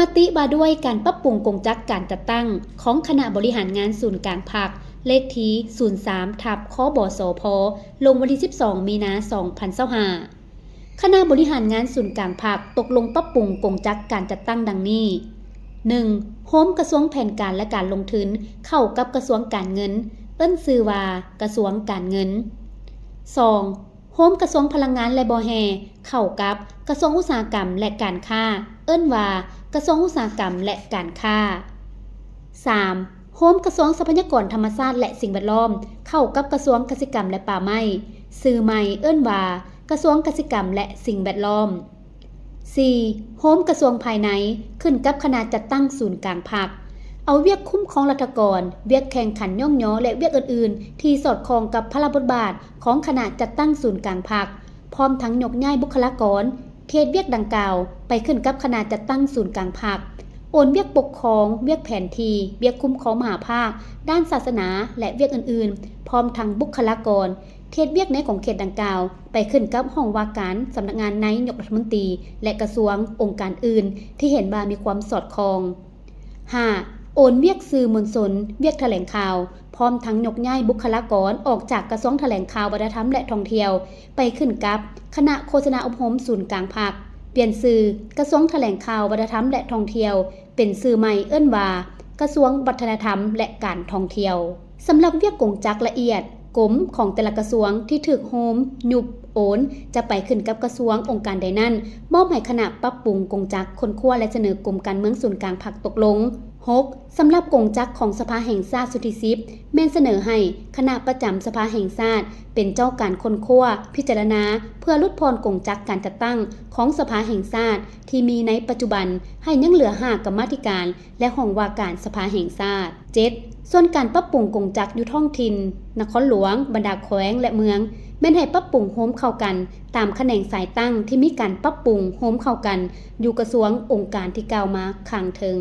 ມະຕິວ່າດ້ວຍການປັບປຸງກົງຈັກການຈັດຕັ້ງຂອງຄະນະບໍລິຫານງານສູນກາງພັກ ເລກທີສູນສາມ ທັບ ຄບສພ ລົງວັນທີສິບສອງ ມີນາ ສອງພັນຊາວຫ້າ. ຄະນະບໍລິຫານງານສູນກາງພັກຕົກລົງປັບປຸງກົງຈັກການຈັດຕັ້ງດັ່ງນີ້: ໜຶ່ງ, ໂຮມກະຊວງແຜນການ ແລະ ການລົງທຶນ ເຂົ້າກັບກະຊວງການເງິນ, ເອີ້ນຊື່ວ່າກະຊວງການເງິນ. ສອງ, ໂຮມກະຊວງພະລັງງານ ແລະ ບໍ່ແຮ່ ເຂົ້າກັບກະຊວງອຸດສາຫະກຳ ແລະ ການຄ້າ, ເອີ້ນວ່າກະຊວງອຸດສາຫະກຳ ແລະ ການຄ້າ. ສາມ, ໂຮມກະຊວງຊັບພະຍາກອນທຳມະຊາດ ແລະ ສິ່ງແວດລ້ອມ ເຂົ້າກັບກະຊວງກະສິກຳ ແລະ ປ່າໄມ້, ຊື່ໃໝ່ເອີ້ນວ່າກະຊວງກະສິກຳ ແລະ ສິ່ງແວດລ້ອມ. ສີ່, ໂຮມກະຊວງພາຍໃນ ຂຶ້ນກັບຄະນະຈັດຕັ້ງສູນກາງພັກ ເອົາວຽກຄຸ້ມຄອງລັດຖະກອນ, ວຽກແຂ່ງຂັນຍ້ອງຍໍ ແລະ ວຽກອື່ນໆ ທີ່ສອດຄ່ອງກັບພາລະບົດບາດຂອງຄະນະຈັດຕັ້ງສູນກາງພັກ, ພ້ອມທັງຍົກຍ້າຍບຸກຄະລາກອນ ເຂດວຽກດັ່ງກ່າວໄປຂຶ້ນກັບຄະນະຈັດຕັ້ງສູນກາງພັກ, ໂອນວຽກປົກຄອງ, ວຽກແຜນທີ່, ວຽກຄຸ້ມຄອງມະຫາພາກ, ດ້ານສາສະໜາ ແລະ ວຽກອື່ນໆ, ພ້ອມທັງບຸກຄະລາກອນ, ເຂດວຽກໃນຂົງເຂດດັ່ງກ່າວໄປຂຶ້ນກັບຫ້ອງວ່າການສຳນັກງານນາຍົກລັດຖະມົນຕີ ແລະ ກະຊວງ, ອົງການອື່ນທີ່ເຫັນວ່າມີຄວາມສອດຄ່ອງ. ຫ້າ, ໂອນວຽກສື່ມວນຊົນ, ວຽກຖະແຫຼງຂ່າວ, ພ້ອມທັງຍົກຍ້າຍບຸກຄະລາກອນອອກຈາກກະຊວງຖະແຫຼງຂ່າວ, ວັດທະນະທຳ ແລະ ທ່ອງທ່ຽວ ໄປຂຶ້ນກັບຄະນະໂຄສະນາອົບຮົມສູນກາງພັກ, ປ່ຽນຊື່ກະຊວງຖະແຫຼງຂ່າວ, ວັດທະນະທຳ ແລະ ທ່ອງທ່ຽວ ເປັນຊື່ໃໝ່ເອີ້ນວ່າກະຊວງວັດທະນະທຳ ແລະ ການທ່ອງທ່ຽວ. ສຳລັບວຽກກົງຈັກລະອຽດ ກົມຂອງແຕ່ລະກະຊວງທີ່ຖືກໂຮມ, ຍຸບ, ໂອນ ຈະໄປຂຶ້ນກັບກະຊວງ, ອົງການໃດນັ້ນ ມອບໃຫ້ຄະນະປັບປຸງກົງຈັກຄົ້ນຄວ້າ ແລະ ສະເໜີກົມການເມືອງສູນກາງພັກຕົກລົງ. ຫົກ, ສຳລັບກົງຈັກຂອງສະພາແຫ່ງຊາດຊຸດທີສິບ ແມ່ນສະເໜີໃຫ້ຄະນະປະຈຳສະພາແຫ່ງຊາດເປັນເຈົ້າການຄົ້ນຄວ້າ, ພິຈາລະນາ ເພື່ອຫຼຸດຜ່ອນກົງຈັກການຈັດຕັ້ງຂອງສະພາແຫ່ງຊາດທີ່ມີໃນປັດຈຸບັນ ໃຫ້ຍັງເຫຼືອຫ້າກຳມາທິການ ແລະ ຫ້ອງວ່າການສະພາແຫ່ງຊາດ. ເຈັດ, ສ່ວນການປັບປຸງກົງຈັກຢູ່ທ້ອງຖິ່ນ, ນະຄອນຫຼວງ, ບັນດາແຂວງ ແລະ ເມືອງ ແມ່ນໃຫ້ປັບປຸງໂຮມເຂົ້າກັນຕາມຂະແໜງສາຍຕັ້ງທີ່ມີການປັບປຸງໂຮມເຂົ້າກັນຢູ່ກະຊວງ, ອົງການທີ່ກ່າວມາຂ້າງເທິງ.